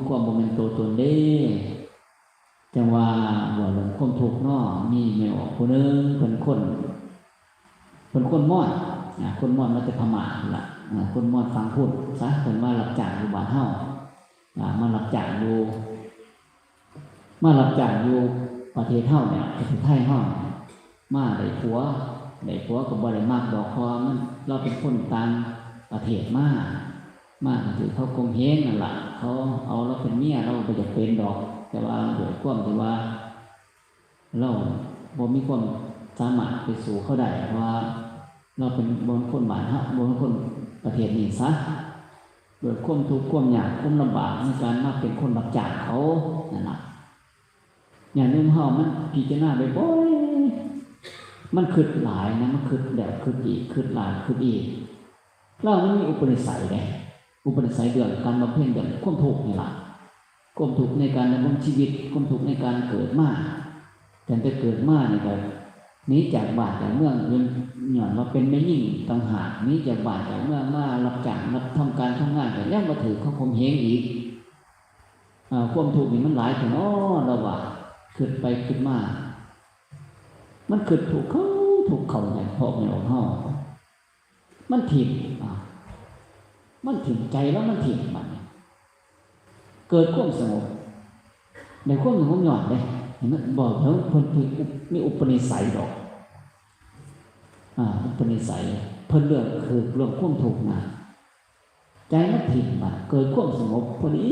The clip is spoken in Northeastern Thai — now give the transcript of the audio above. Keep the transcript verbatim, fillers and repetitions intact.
ความบ่แม่นตัวตนเด้ จั่งว่าเว้าเรื่องความทุกข์เนาะ มีแม่ออกผู้หนึ่ง เพิ่นคน เพิ่นคนมอญ อ่า คนมอญมาแต่พม่าพุ้นล่ะ อ่า คนมอญฝั่งพุ้นซะ เพิ่นมารับจ้างอยู่บ้านเฮา อ่า มารับจ้างอยู่ มารับจ้างอยู่ประเทศเฮาเนี่ย ประเทศไทยเฮาเนี่ย มาได้ผัว ได้ผัวก็บ่ได้มักดอก เพราะว่ามัน ลาวเป็นคนต่างประเทศมา มาก็ถืกเขาข่มเหงนั่นล่ะ เขาเอาลาวเป็นเมีย ลาวบ่อยากเป็นดอก แต่ว่าด้วยความที่ว่า ลาวบ่มีความสามารถไปสู้เขาได้ เพราะว่าลาวเป็น บ่เป็นคนบ้านเฮา บ่เป็นคนประเทศนี้ซะ ด้วยความทุกข์ความยากความลำบากในการมาเป็นคนรับจ้างเขานั่นล่ะ ญาติโยมเฮามันพิจารณาบ่อยๆ มันคิดหลายนะ มันคิดแล้วคิดอีก คิดหลายคิดอีก ลาวมันมีอุปนิสัยเด้ อุปนิสัยเรื่องการบำเพ็ญเรื่องความทุกข์นี่ล่ะ ความทุกข์ในการดำรงชีวิต ความทุกข์ในการเกิดมา ตั้งแต่เกิดมานี่ก็หนีจากบ้านจากเมือง ย้อนว่าเป็นแม่หญิงต่างหาก หนีจากบ้านจากเมืองมารับจ้าง รับทำการทำงาน ก็ยังมาถืกเขาข่มเหงอีก อ่า ความทุกข์นี่มันหลายแท้น้อ ลาวว่า คิดไปคิดมา มันคิดทุกข์เข้าทุกข์เข้าเนี่ย เพราะมันออกเฮา มันถิ่ม อ่า มันถิ่มใจลาว มันถิ่มบัดนี้ เกิดความสงบ ได้ความสงบย้อนเด้ เห็นไหม บอกแล้วเพิ่น เพิ่นมีอุปนิสัยดอก อ่า อุปนิสัย เพิ่นเรื่องคือเรื่องความทุกข์นะ ใจมันถิ่มบัด เกิดความสงบ พอดี